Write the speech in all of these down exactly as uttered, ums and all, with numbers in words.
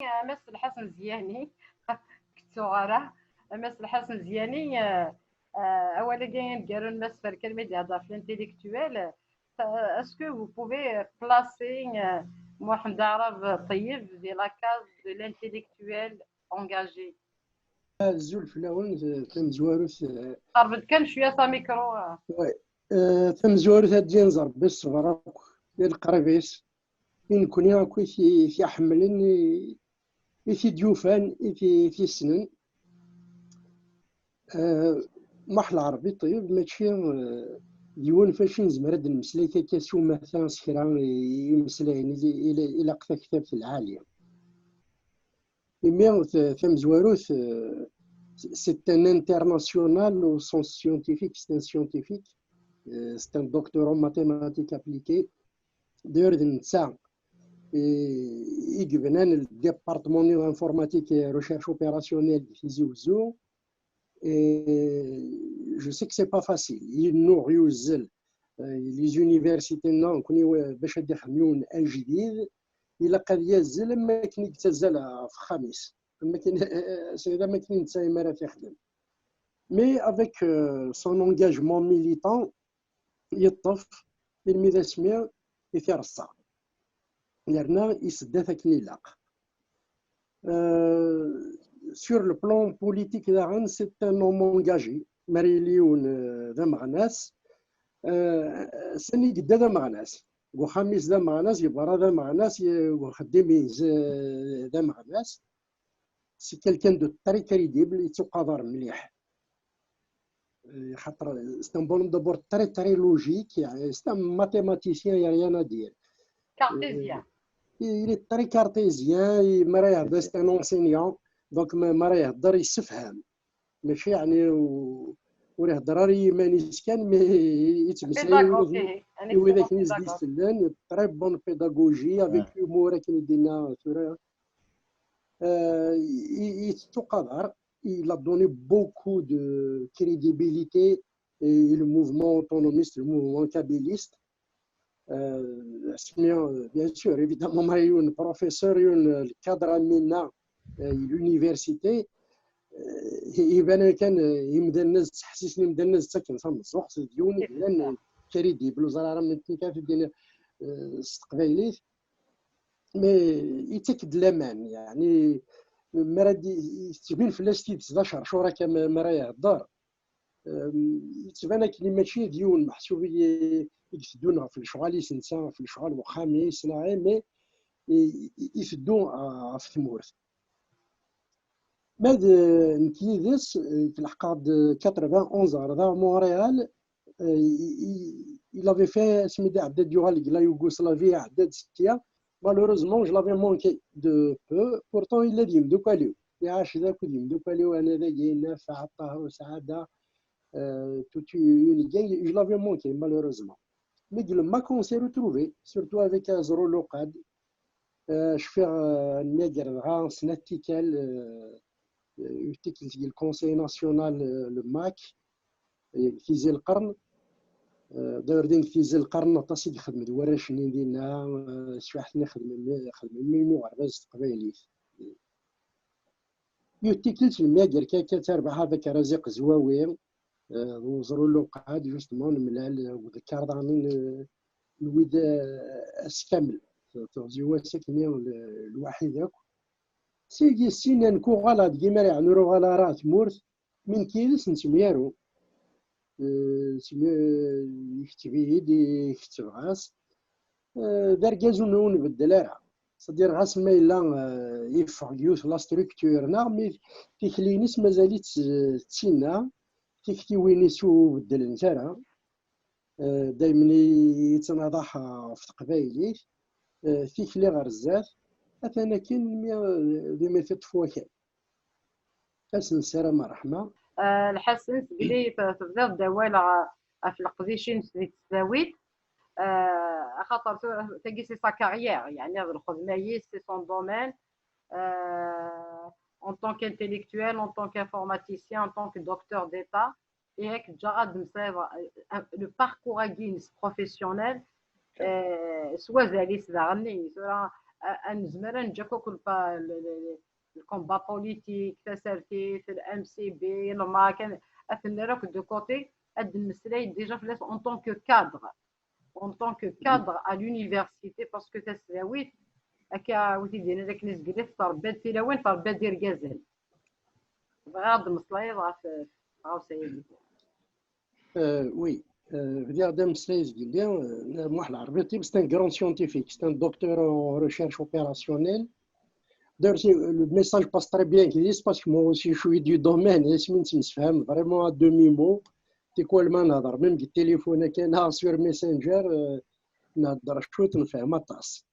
a Mass Lḥasen Zyani, ur k-ttuɣ ara. A Mass Lḥasen Zyani, euh, euh, awal-agi aneggaru n Mass Ferkan mi d-ihedder ɣef l'intellectuel, euh, est-ce que vous pouvez placer, euh, Mohamed Arab Tayeb dans la case de l'intellectuel engagé? Azul fell-awen, tamezwarut, euh, qerreb-d kan cwiya s amikru, euh. Ouais. Euh, tamezwarut ad d-yenẓer Rebbi ṣṣber akk i leqrib-is, i nekkni akk i t-, i t-iḥemmlen, i, i t-id-yufan, i t-, i t-issnen. Euh, Muḥ Lɛerbi Ṭṭyeb mačči, euh, d yiwen faci nezmer ad nemmeslay akka s umata s kra i, imeslayen i, i, ilaq taktabt lɛali. Imi t-, tamezwarut, euh, c'est un international au sens scientifique, c'est un scientifique, euh, c'est un doctorat en mathématiques appliquées. D'ailleurs, d netta i, i yebnan le département d'informatique et recherche opérationnelle de Tizi Ouzou. Et je sais que c'est pas facile. Yennuɣ yuzzel, euh, les universités, non, nekkni, euh, bac ad d-ixdem yiwen ajdid, ilaq ad yazzel am wakken i yettazzal ɣef uxxam-is. Am wakken, euh, sɛid am wakken i netta imi ara t-ixdem. Mais avec, euh, son engagement militant, yeṭṭef, almi d asmi i t-ireṣṣa. Yerna isedda-t akken ilaq. Euh, sur le plan politique daɣen, c'est un homme engagé. Mi ara yili yiwen, euh, d ameɣnas, euh, sani yedda d ameɣnas. Deg uxxam-is d ameɣnas, deg berra d ameɣnas, deg uxeddim-is, euh, d ameɣnas. C'est quelqu'un de très crédible, yettuqader mliḥ. Euh, xaṭer, c'est un bonhomme d'abord très, très logique, يعني, c'est un mathématicien, il n'y a rien à dire. Cartésien. Euh, il est très cartésien, et mi ara yehder, c'est un enseignant, donc mi, mi ara yehder yessefham. Mačči, يعني, u-, ur ihedder ara i yiman-is kan, mais yettmeslay i wid-, pédagogue, i wid akken i s-d-isellen, très bonne pédagogie, avec humour, akken i d-yenna tura. Euh, i, i, yettuqader, il a donné beaucoup de crédibilité et le mouvement autonomiste, le mouvement kabyliste. Euh, asmi, euh, bien sûr, évidemment, ma yiwen professeur, yiwen, euh, le cadre amina, euh, l'université, euh, iban kan, euh, imdanen ad ttḥessisen imdanen ad ttaken tameẓẓuɣt d yiwen i yellan, euh, crédible, ur ẓriɣ ara amek ara t-id-iniɣ, euh, s teqbaylit. Mais yettak-d laman, yeɛni, mi ara d-, tettbin fell-as tidet d acercur akka mi, mi ara ihedder. Em, yettban akken mačči d yiwen meḥsub i, i iteddun ɣef lecɣal-is netta, ɣef lecɣal n uxxam-is, neɣ, mais i, i, iteddu ɣef tmurt. Ma d nekk yid-s, eh, tleḥqeɣ-d quatre-vingt-onze ɣer da Montréal, eh, i, i, il avait fait, asmi d-iɛedda-d yuɣal deg la Yougoslavie, iɛedda-d sya. Malheureusement, je l'avais manqué de peu. Pourtant, yella d yimdukal-iw. Iɛac d akked yimdukal-iw, anadagi, Nafeɛ, Ṭaher, Saɛada, euh, toute une gang. Je l'avais manqué, malheureusement. Mais je l'ai manqué, on s'est retrouvé, surtout avec, euh, Azrou Louqad. Euh, cfiɣ, euh, nnager dɣa snat tikkal, euh, euh, tikkelt deg le Conseil National, euh, le MAK, euh, Tizi Lqern. Euh, d'ailleurs, din Tizi Lqern, aṭas i yexdem d warrac-nni dinna, euh, swiḥ-nni xedmen, xedmen mi uɣerbaz s teqbaylit. Yiwet tikkelt nemyager kan, kan tarbaɛt avec Raziq Zwawi, euh, d Uẓru Luqad, justement, nemlal, euh, deg ikarḍanen, euh, n wid, euh, ass kamel. Teɣzi wass akkenni l-, lwaḥid akk. Seg sin, nekk uɣaleɣ deg imar, yeɛni ur uɣaleɣ ara ɣer tmurt, mi nekk yid-s nettemyaru. Eh, seg, eh, iketteb-iyi-d, iketteb-as. Eh, d argaz ur, ur nbeddel ara. C'est-à-dire, ɣas ma yella, eh, yeffeɣ deg yiwet la structure, neɣ mi tikli-ines mazal-itt, eh, d tinna, tiktiwin-is ur beddlent ara. Eh, daymen i, yettnaḍaḥ ɣef teqbaylit, eh, tikli ɣer zdat, atan akken mi, eh, d imi teṭṭef wakal. Ad s-nessaram ṛṛeḥma. Eh, Lḥasen, seg li t-, tebdiḍ-d awal ɣ-, ɣef leqdic-ines di tesdawit, eh, axaṭer tu-, tagi c'est sa carrière, yeɛni d lxedma-is, c'est son domaine, eh, en tant qu'intellectuel, en tant qu'informaticien, en tant que docteur d'État, et ak ǧǧaɣ ad d-temsayeḍ, eh, le parcours-agi-ines professionnel, eh, s wazal-is daɣen, tura a- a nezmer ad neǧǧ akk akk lpa- le- le- le- le combat politique, tasertit, le M C B, le MAK, ad ten-nerr akk de côté, ad d-nemmeslay déjà fell-as en tant que cadre, en tant que cadre à l'université, parce que tasdawit, akka wi t-id-yennan akken izgel, tettrebba-d tilawin, tettrebba-d irgazen. Bɣiɣ ad d-meslayeḍ ɣef tɣawsa-agi. Euh, oui. Euh, bdiɣ-d ameslay zgelli. Euh, Muḥ Lɛerbi, c'est un grand scientifique, c'est un docteur en recherche opérationnelle. D'ailleurs, c'est- le message passe très bien qu'il dise, parce que moi aussi je suis du domaine, et c'est une vraiment à demi-mot. Tikwal ma nehḍer, même du téléphone, sur Messenger, euh, nehḍer cwiṭ, nefhem aṭas.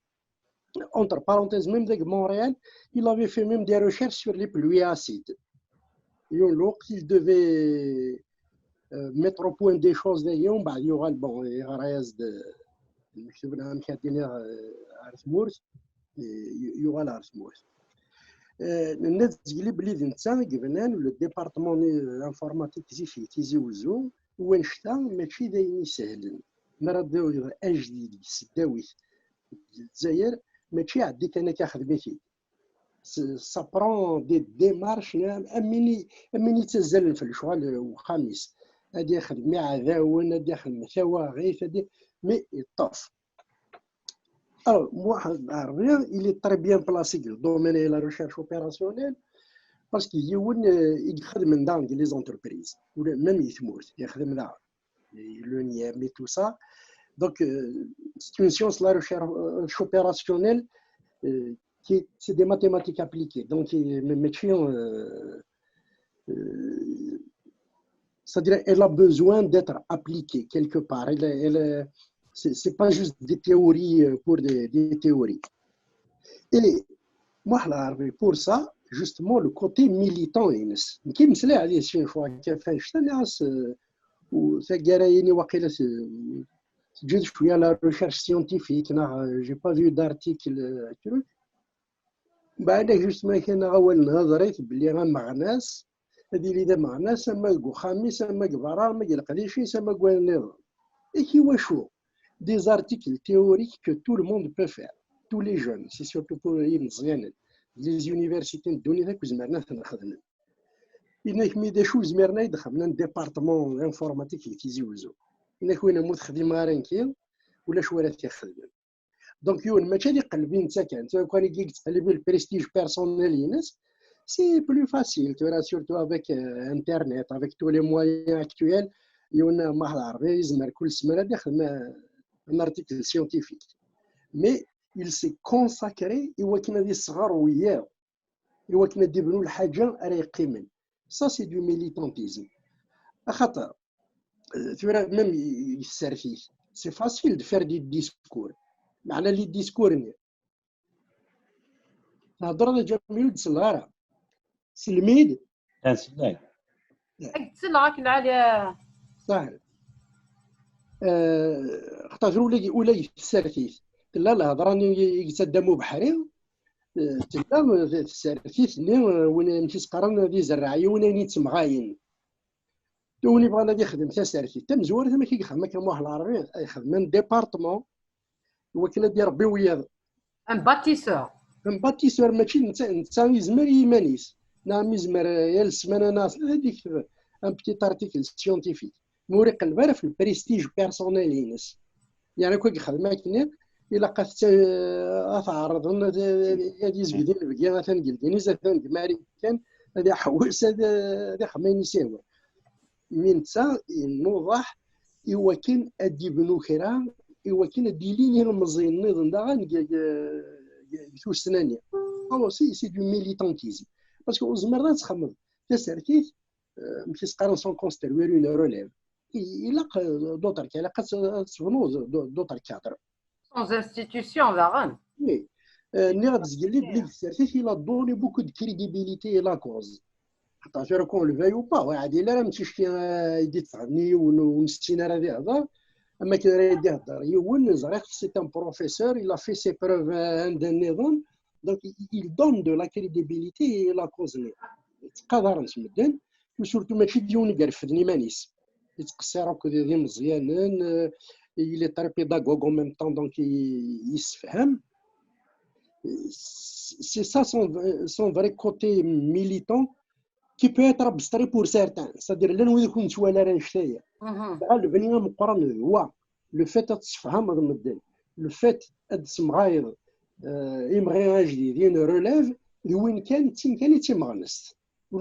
Entre parenthèses, même avec Montréal, il avait fait même des recherches sur les pluies acides. Yiwen lweqt, il devait euh, mettre au point des choses dagi, ومن بعد يوغال، bon, يغريز المكتوب لها مكادين ثمورت يوغال ثمورت. Nenna-d zgli belli d netta i yebnan le département informatique di Tizi Wezzu, wanect-a mačči d ayen isehlen. Mi ara d-tawiḍ ajdid deg tesdawit n Lezzayer, mačči ɛeddi kan akka, xdem-it-id. Ça prend des démarches, am win yettazzalen f lecɣal n uxxam-is. Ad ixdem iɛdawen, ad ixdem tawaɣit, ad i- mais yeṭṭef. Alors, Muḥ Lɛerbi, il est très bien placé dans le domaine de la recherche opérationnelle, parce que yiwen, euh, i ixedmen daɣen deg les entreprises, même i tmurt, ixdem daɣen le NIEM et tout ça. Donc, euh, c'est une science, la recherche, euh, opérationnelle, euh, qui c'est des mathématiques appliquées. Donc, euh, mais, mais, euh, euh, c'est-à-dire, elle a besoin d'être appliquée quelque part. Elle, elle, c'est pas juste des théories, euh, pour des, des théories. Et moi, pour ça, justement, le côté militant, il y a une fois qui a fait, euh, u taggara-yini waqila teǧǧiḍ cwiya la recherche scientifique, neɣ j'ai pas vu d'article, euh, truc. Beɛda justement kan awal nhedr-it belli ameɣnas ad yili d ameɣnas, ama deg uxxam-is, ama deg berra, ama deg leqdic-is, ama deg wayen nniḍen. Et iwacu? Des articles théoriques que tout le monde peut faire, tous les jeunes, c'est surtout pour les jeunes, les universités n ddunit akk zemren ad ten-xedmen. Yenna-k mi d acu zmiren ad d-xedmen un département informatique deg Tizi Wezzu. Yenna-k win amu texdim ara nekki, ulac wara t-ixedmen. Donc yiwen mačči ad iqelleb i netta kan, tura kan i yettqellib le prestige personnel-ines, c'est plus facile, tura, surtout avec, euh, internet, avec tous les moyens actuels, yiwen Muḥ Lɛerbi yezmer kul semra ad ixdem, euh, un article scientifique. Mais il s'est consacré i wakken ad iseɣer wiyaḍ, i wakken ad d-ibnu lḥaǧa ara yeqqimen. Ça, c'est du militantisme. Axaṭer, euh, tura, même i, i tsertit, c'est facile de faire des discours. Meɛna les discours-nni. Theddreḍ a Ǧamilu, ur d-selleɣ ara. Selmid? Ad selleɣ. Ad d-selleɣ akken ɛli. Saḥel. Euh, xaṭer ula, ula i tsertit. Tella lhedra-nni i yettaddam ubeḥri, eh, tella, eh, tsertit-nni, eh, win amek i s-qqaren, ad izerreɛ yiwen ayen yettemɣayen. Win yebɣan ad ixdem tasertit tamezwarut, amek i yexdem akka Muḥ Lɛerbi? Ixdem un département i wakken ad d-irebbi wiyaḍ. Un bâtisseur. Un bâtisseur, mačči netta, netta yezmer i yiman-is. Neɣ mi yezmer, eh, yal ssmana neɣ tlata ad yekteb un petit article scientifique. Ma ur iqelleb ara ɣef le prestige personnel-ines. Yeɛni, kul yexdem akken, ilaq ad t-, ad t-ɛerḍen, ad, ad yezged inebgi, atan deg Lginiz, atan deg Marikan, ad iḥewwes, ad, ad ixdem ayen i s-yehwan. Mi netta yennuḍaḥ i wakken ad d-ibnu kra, i wakken ad d-ilin ilemẓiyen nniḍen daɣen deg, deg, deg tussna-nni. Alors, c'est, c'est du militantisme. Parce que ur tezmireḍ ad txedmeḍ tasertit, euh, amek i s-qqaren, sans construire une relève. I-, ilaq, euh, d'autres, ilaq ad t-, ad tebnuḍ d-, d'autres cadres. Sans institution daɣen. Oui. Euh, nniɣ-d zgelli belli deg tsertit, il a donné beaucoup de crédibilité à la cause. Xaṭer tura, qu'on le veuille ou pas, ur ɛdil ara am ticki, euh, i d-ittɣenni yiwen ur nessin ara ad ihder, am akken ara d-ihder yiwen, ẓriɣ-t, c'est un professeur, il a fait ses preuves, euh, anda nniḍen, donc il, il donne de la crédibilité à la cause-nni. Ttqadaren-t medden, surtout mačči d yiwen i irefden iman-is. Yettqeṣṣir akk d, d imeẓyanen, euh, il est très pédagogue en même temps, donc i-, yessefham. C'est ça son, son vrai côté militant qui peut être abstrait pour certains. C'est-à-dire, llan wid ur nettwali ara annect-aya. Dɣa lebni ameqqran d wa. Le fait ad tessefhameḍ medden, le fait ad d-tessemɣayeḍ, euh, imɣi ajdid, une relève, d win kan, d tin kan i d timeɣnest.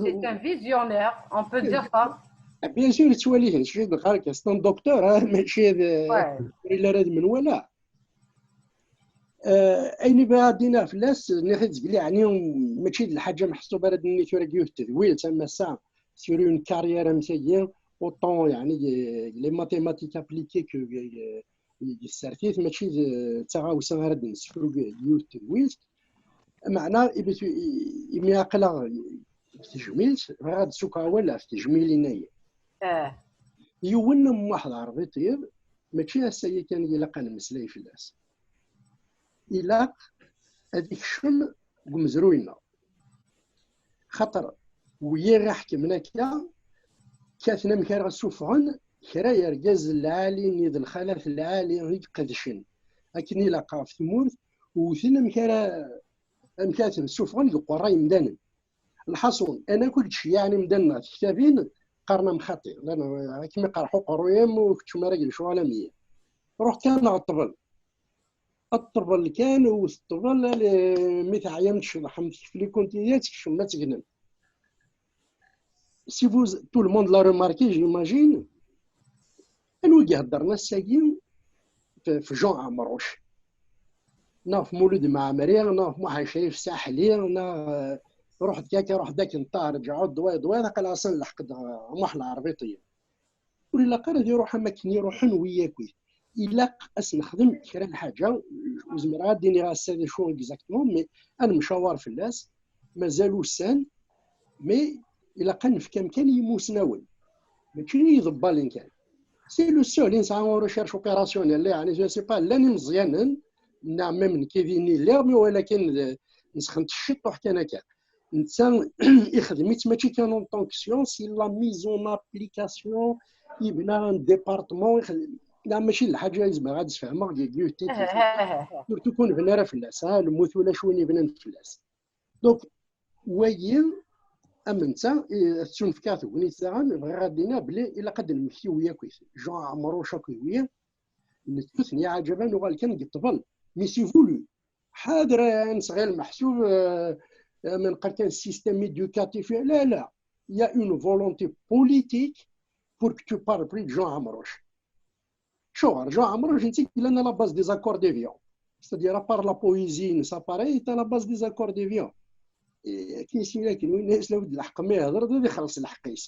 C'est un visionnaire, on peut dire ça. Ah, bien sûr, yettwali-t, mačči d ɣar-k, c'est un docteur, hein, mačči d, ur yelli ara d menwala. Euh, ayen i bɣiɣ ad d-iniɣ fell-as, nniɣ-t-id zgelli, yeɛni mačči d lḥaǧa meḥsub ara d-nini tura deg yiwet tedwilt, am ass-a, sur une carrière am tagi, autant, yeɛni, les mathématiques appliquées que, euh, yessertit, mačči d, d taɣawsa ara d-nessefru deg yiwet tedwilt. Meɛna, imi, imi aql-aɣ deg tejmilt, bɣiɣ ad d-ssukkreɣ awal ɣef tejmilin-agi. Yiwen am Muḥ Lɛerbi Ṭṭyeb, mačči ass-agi kan i ilaq ad nemmeslay fell-as. Ilaq ad ikcem deg umezruy-nneɣ. Xaṭer wiyiḍ iḥekmen akka, kkaten amek ara ssufɣen kra yergazen lɛali-nni d lxalat lɛali i iqedcen akken ilaq ɣef tmurt, wten amek ara, amek ara ten-ssufɣen deg uqerray imdanen. Lḥaṣun, ayen akk i yettceyyiɛen imdanen ɣer tektabin, qqaren-am xaṭi, ad kem-iqerḥ uqerruy-im, ur keččem ara deg lecɣal am yiḍ. Ruḥ kan ɣer ṭṭbel. Ṭṭbel kan, wwet ṭṭbel, mi teɛyam tceḍḥem, tekfel-iken tidi, ad tkecmem ad tegnem. Si vous, tout le monde l'a remarqué, j'imagine. Anwa i iheddren ass-agi f, f Jean Ɛemruc? Neɣ f Mulud Mɛemmri, neɣ f Muḥend Crif Saḥli, neɣ, euh, ruḥ-d akka, ruḥ-d akken, ṭareǧ, ɛudd wayeḍ, wayeḍ, aql-aɣ ass-a nleḥq-d ɣer Muḥ Lɛerbi Ṭṭyeb. Ur ilaq ara ad iruḥ am akken i ruḥen wiyaḍ akk. Ilaq ad s-nexdem kra n lḥaǧa, ur zmireɣ ad d-iniɣ ass-a d acu exactement, mais ad nemcawaṛ fell-as, mazal ussan, mais ilaq ad nefk amkan i yimusnawen, mačči i yiḍebbalen kan. C'est le seul i nesɛa en recherche opérationnelle, yeɛni, je sais pas, llan imeẓyanen, neɣ même nekk i din i lliɣ, mais walakin d, nesxent ciṭuḥ kan akka. Netta ixdem-itt mačči kan en tant que science, il l'a mise en application, yebna un département, ixdem, neɣ mačči d lḥaǧa i zemreɣ ad d-sfehmeɣ deg yiwet tikkelt. Surtout ur nebni ara fell-as, ha, lmut ulac win yebnan fell-as. Donc, wagi, am netta, i, tettunefk-aɣ tegnit daɣen, bɣiɣ ad d-iniɣ belli ilaq ad d-nemmekti wi akkit. Jean Ɛemruc akkit wi, nettu-ten iɛǧaban uɣal kan deg ṭṭbel. Mais c'est voulu. Ḥader ad nesɣil meḥsub, euh, euh, ma neqqar kan système éducatif, la, la. Il y a une volonté politique pour que tu parles plus de Jean Ɛemruc. Acuɣer? Jean Ɛemruc, netta i yellan à la base des accords d'Évian. C'est-à-dire, à part la poésie, netta pareil, est à la base des accords d'Évian. Et akken i s-yenna akken, win yeslan d lḥeqq ma yehder, ad ixelleṣ lḥeqq-is.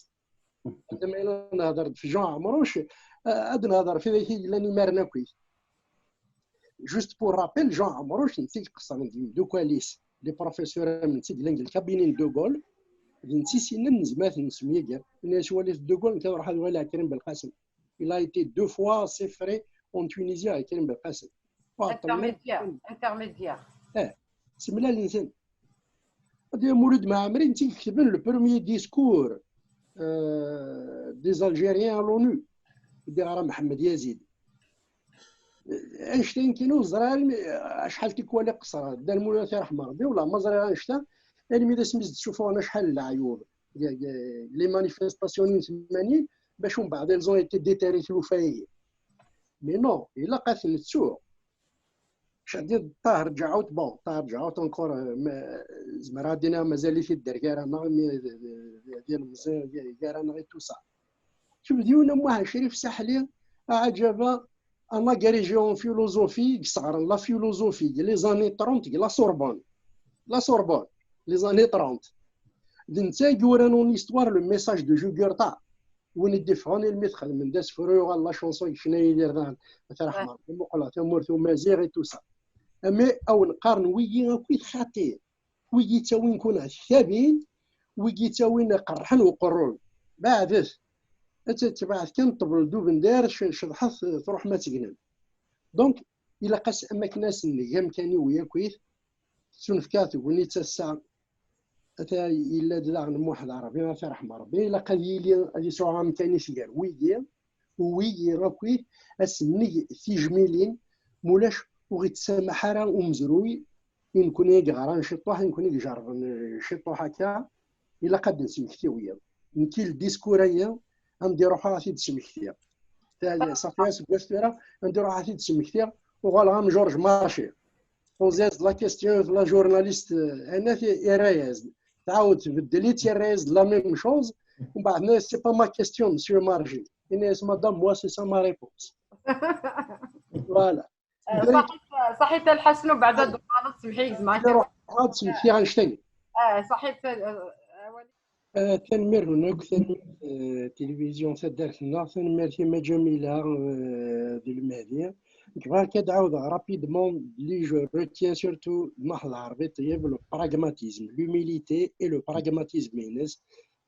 Anda ma yella nehder f Jean Ɛemruc, euh, ad nehder f wid i yellan imaren akkit. Juste pour rappel, Jean Ɛemruc, netta i iqeṣṣren d yimeddukal-is, les professeurs am netta i yellan deg le cabinet n De Gaulle, d netta i s-yennan nezmer ad ten-nessemyager. Yenna-yas walit De Gaulle, nekk ad ruḥeɣ ad uɣaleɣ Krim Belqasem. Il a été deux fois chef de file en Tunisie avec Krim Belqasem. Intermédiaire, intermédiaire. Eh, semlalen-ten. Ad Mulud Mɛemmri, netta i iketben le premier discours, euh, des Algériens à l'ONU, i d-yeɣra Mḥemmed Yazid. Annect-a nekkini ur ẓriɣ almi, acḥal tikwal i qeṣṣreɣ. Dda Lmulud, ad t-iṛḥem Ṛebbi, wala ma ẓriɣ annect-a, almi d asmi i s-d-ssufɣen acḥal n leɛyub deg, deg les manifestations n tmanyin, bac umbeɛd elles ont été déterrées tlufa-agi. Mais non, ilaq ad t-nettu. Cadi d Ṭaher Ǧaɛut, bon, Ṭaher Ǧaɛut encore, euh, ma, zemreɣ ad d-iniɣ mazal-it-id d argara-nneɣ, imi d, d, d, d ilemẓi gar-aneɣ et tout ça. Tebdiwna Muḥend Crif Saḥli, aɛǧaba, un agrégé en philosophie, i yesɣeren la philosophie, deg les années trente, deg la Sorbonne. La Sorbonne, les années trente. D netta i yuran en histoire le message de Jugurtha. Win i d-iffɣen, ilmi txedmen d asefru, yuɣal la chanson yecna Yidir daɣen, ad t-iṛḥem Ṛebbi, muqleɣ tamurt umaziɣ et tout ça. Ami awen qqaren wigi akk i xaṭi, wigi ttawin-kun ɣer tektabin, wigi ttawin qerrḥen uqerrun. Beɛdet. Ad t-, tebɛet kan ṭṭbel d ubendar, ce-, ceḍḥet, truḥem ad tegnem. Donc, ilaq-as am akken ad s-neg amkan i wi akkit, tettunefk-aɣ tegnit ass-a, ata yella-d daɣen Muḥ Lɛerbi, ad t-iṛḥem Ṛebbi, ilaq ad yili, ad yesɛu amkan-is gar wigi, u wigi akkit, ad s-neg tijmilin, mulac ur ɣ-ittsamaḥ ara umezruy, i nekkni i yeɣran ciṭuḥ, i nekkni i ijerrben, eh, ciṭuḥ akka, ilaq ad d-nesmekti wiyaḍ. Nekki le discours-agi, ad m-d-iruḥeɣ ad t-id-smektiɣ. Ta-, ṣafi aseggas tura, ad m-d-iruḥeɣ ad t-id-smektiɣ, uɣaleɣ am Georges Marchais. Poser-as-d la question, la journaliste, eh, Anat, irra-yas-d. Tɛawed tbeddel-itt, irra-yas-d la même chose. Umbeɛd tenna-yas, c'est pas ma question, monsieur Marchais. Yenna-yas, madame, moi, c'est ça ma réponse. Voilà. آه، صحيت، صحيت الحسن وبعد الدكتوراه سمحي زعما. Ad smektiɣ annect-agi. اه صحيت، آه، Ah, tanemmirt-nwen akk, tanemmirt, eh, tilivizyu taddart-nneɣ, tanemmirt i Mayya Ǧamila, eh, d Lmehdi. Nekk bɣiɣ kan ad ɛawdeɣ rapidement, li je retiens surtout d Muḥ Lɛerbi Ṭeyyeb, le pragmatisme, l'humilité et le pragmatisme-ines.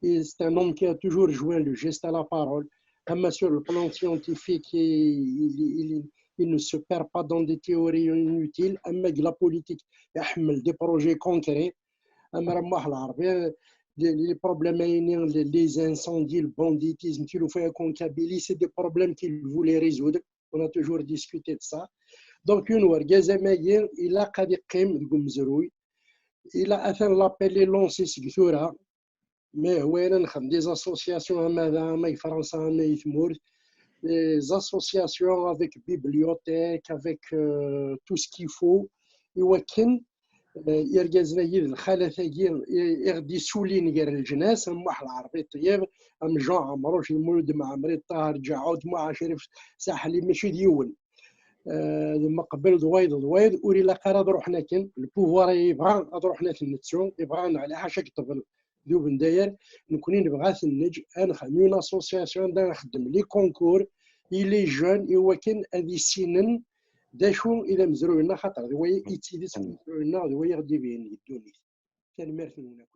Et c'est un homme qui a toujours joint le geste à la parole. Ama sur le plan scientifique, il, il, il, il ne se perd pas dans des théories inutiles. Ama deg la politique, iḥemmel des projets concrets. Ama Muḥ Lɛerbi, les, les problèmes, les, les incendies, le banditisme, tilufa en Kabylie, c'est des problèmes qu'il voulait résoudre. On a toujours discuté de ça. Donc, yiwen wergaz am wagi, ilaq ad iqqim deg umezruy. Ilaq, atan l'appel est lancé seg tura. Mais, ouais, nexdem des associations, ama da, ama deg Fransa, ama deg tmurt. Des associations avec bibliothèque, avec, euh, tout ce qu'il faut. I wakken, eh, irgazen-agi d lxalat-agi i, i ɣ-d-issulin gar leǧnas, am Muḥ Lɛerbi Ṭeyyeb, am Jean Ɛemruc, Lmulud Mɛemmri, Ṭaher Ǧaɛut, Muḥ Acrif Saḥli, mačči d yiwen. Eh, d Meqbel d wayeḍ d wayeḍ, ur ilaq ara ad ruḥen akken. Le pouvoir yebɣa ad ruḥen ad ten-nettu, yebɣa ad neɣli, ḥaca deg ṭṭbel d ubendayer. Nekkni nebɣa ad ten-neǧǧ, ad nexdem une association, ad nxeddem les concours i les jeunes, i wakken ad issinen d acu i d amezruy-nneɣ, xaṭer d waya i d tidet n umezruy-nneɣ, d waya i ɣ-d-ibeyyen deg ddunit. Tanemmirt-nwen akk.